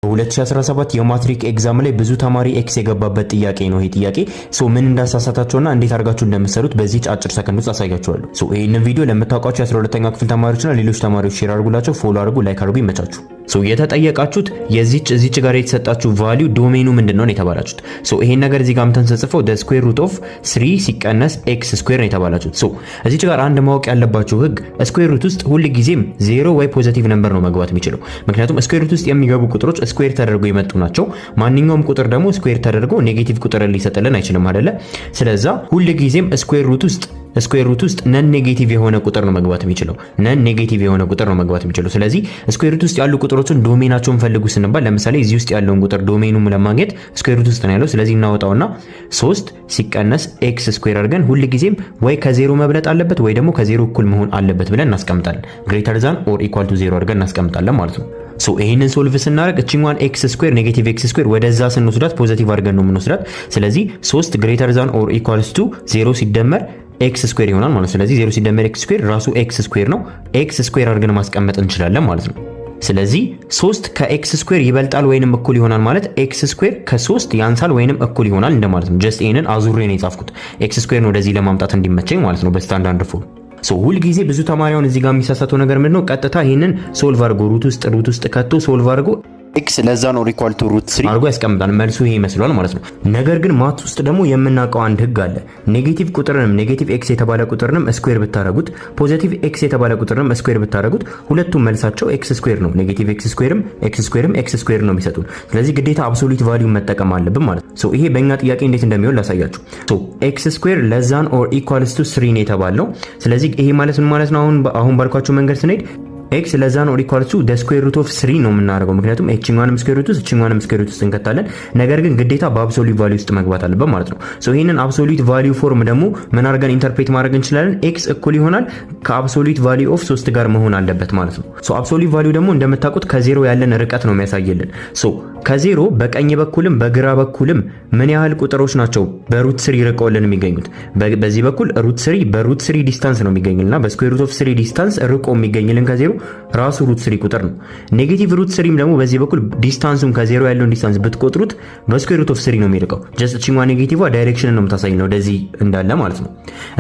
በ2017 የማትሪክ exam ላይ ብዙ ተማሪ X የገባበት ጥያቄ ነው ይሄ ጥያቄ። So ምን እንዳሳሳታቸውና እንዴት አድርጋችሁ እንደምትሰሩት በዚህች አጭር ሰከንድ ውስጥ አሳያችኋለሁ። So ይህንን ቪዲዮ ለምታውቋቸው የ12ኛ ክፍል ተማሪዎችና ሌሎች ተማሪዎች share አድርጉላቸው፣ follow አድርጉ፣ like አድርጉ። ይመቻችሁ። So የተጠየቃችሁት የዚች እዚች ጋር የተሰጣችሁ value domain ኑ ምንድን ነው የተባላችሁት። So ይሄን ነገር እዚህ ጋር አምጥተን ስንጽፈው the square root of 3 ሲቀነስ x square ነው የተባላችሁት። So እዚች ጋር አንድ ማወቅ ያለባችሁ ህግ square root ውስጥ ሁል ጊዜም ዜሮ ወይ positive number ነው መግባት የሚችለው። ምክንያቱም square root ውስጥ የሚገቡ ቁጥሮች square ተደርገው የመጡ ናቸው። ማንኛውም ቁጥር ደግሞ square ተደርጎ negative ቁጥር ሊሰጥልን አይችልም አይደለ? ስለዛ ሁል ጊዜም square root ውስጥ non negative የሆነ ቁጥር ነው መግባት የሚችለው። Non negative የሆነ ቁጥር ነው መግባት የሚችለው። ስለዚህ square root ውስጥ ያሉ ቁጥሮችን domain ኣቸውን ፈልጉ ስንባል ለምሳሌ እዚህ ውስጥ ያለውን ቁጥር domain ኑን ለማግኘት square root ውስጥ ነው ያለው። ስለዚህ እናወጣውና 3 ሲቀነስ x square አድርገን ሁል ጊዜም ወይ ከዜሮ መብለጥ አለበት ወይ ደግሞ ከዜሮ እኩል መሆን አለበት ብለን እናስቀምጣለን። Greater than or equal to zero አድርገን እናስቀምጣለን ማለት ነው። So ይሄንን solve ስናደርግ እችኛዋን x square, negative x square ወደዛ ስንወስዳት positive አድርገን ነው የምንወስዳት። ስለዚህ 3 greater than or equals to 0 ሲደመር x square ይሆናል ማለት ነው። ስለዚህ 0 ሲደመር x square ራሱ x square ነው። x square አድርገን ማስቀመጥ እንችላለን ማለት ነው። ስለዚህ 3 ከ x square ይበልጣል ወይንም እኩል ይሆናል ማለት x square ከ3 ያንሳል ወይንም እኩል ይሆናል እንደማለት ነው። Just ይሄንን አዙሬ ነው የጻፍኩት x square ን ወደዚህ ለማምጣት እንዲመቸኝ ማለት ነው በ standard form። So ሁል ጊዜ ብዙ ተማሪውን እዚህ ጋር የሚሳሳተው ነገር ምንድነው? ቀጥታ ይሄንን solve አድርጎ root ውስጥ ከቶ solve አድርጎ x less than or equal to root 3 አድርጎ ያስቀምጣል። መልሱ ይሄ ይመስላል ማለት ነው። ነገር ግን math ውስጥ ደግሞ የምናውቀው አንድ ህግ አለ። Negative ቁጥርንም negative x የተባለ ቁጥርንም square ብታረጉት፣ positive x የተባለ ቁጥርንም square ብታረጉት ሁለቱም መልሳቸው x square ነው። Negative x square ም x square ም x square ነው የሚሰጡን። ስለዚህ ግዴታ absolute value መጠቀም አለብን ማለት ነው። So ይሄ በእኛ ጥያቄ እንዴት እንደሚሆን ላሳያችሁ። So x square less than or equals to 3 ነው የተባልነው። ስለዚህ ይሄ ማለት ምን ማለት ነው? አሁን ባልኳችሁ መንገድ ስንሄድ x less than or equal to the square root of 3 ነው የምናደርገው። ምክንያቱም እችኛዋንም square root ውስጥ እችኛዋንም square root ውስጥ እንከታለን። ነገር ግን ግዴታ በ absolute value ውስጥ መግባት አለበት ማለት ነው። So ይህንን absolute value form ደግሞ ምን አድርገን interpret ማድረግ እንችላለን? x እኩል ይሆናል ከ absolute value of 3 ጋር መሆን አለበት ማለት ነው። So absolute value ደግሞ እንደምታውቁት ከዜሮ ያለን ርቀት ነው የሚያሳይልን። So ከዜሮ በቀኝ በኩልም በግራ በኩልም ምን ያህል ቁጥሮች ናቸው በ root three ርቀውልን የሚገኙት? በዚህ በኩል root three በ root three distance ነው የሚገኝልና በ square root of three distance ርቆ የሚገኝልን ከዜሮ ራሱ root three ቁጥር ነው። Negative root three ም ደግሞ በዚህ በኩል distance ኡን ከዜሮ ያለውን distance ብትቆጥሩት በ square root of three ነው የሚርቀው። Just እቺኛዋ negative direction ነው የምታሳይ ነው ወደዚህ እንዳለ ማለት ነው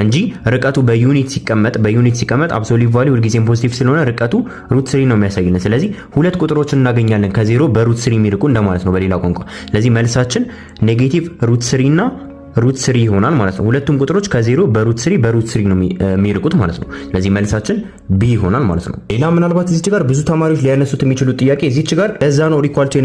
እንጂ ርቀቱ በ unit ሲቀመጥ absolute value ሁልጊዜም positive ስለሆነ ርቀቱ root three ነው የሚያሳይልን። ስለዚህ ሁለት ቁጥሮችን እናገኛለን ከዜሮ በ root three የሚርቁ እንደማለት ነው በሌላ ቋንቋ። ስለዚህ መልሳችን negative root three እና root three ይሆናል ማለት ነው። ሁለቱም ቁጥሮች ከዜሮ በ root three በ root three ነው የሚርቁት ማለት ነው። ስለዚህ መልሳችን B ይሆናል ማለት ነው። ሌላ ምናልባት እዚች ጋር ብዙ ተማሪዎች ሊያነሱት የሚችሉት ጥያቄ እዚች ጋር less than or equal to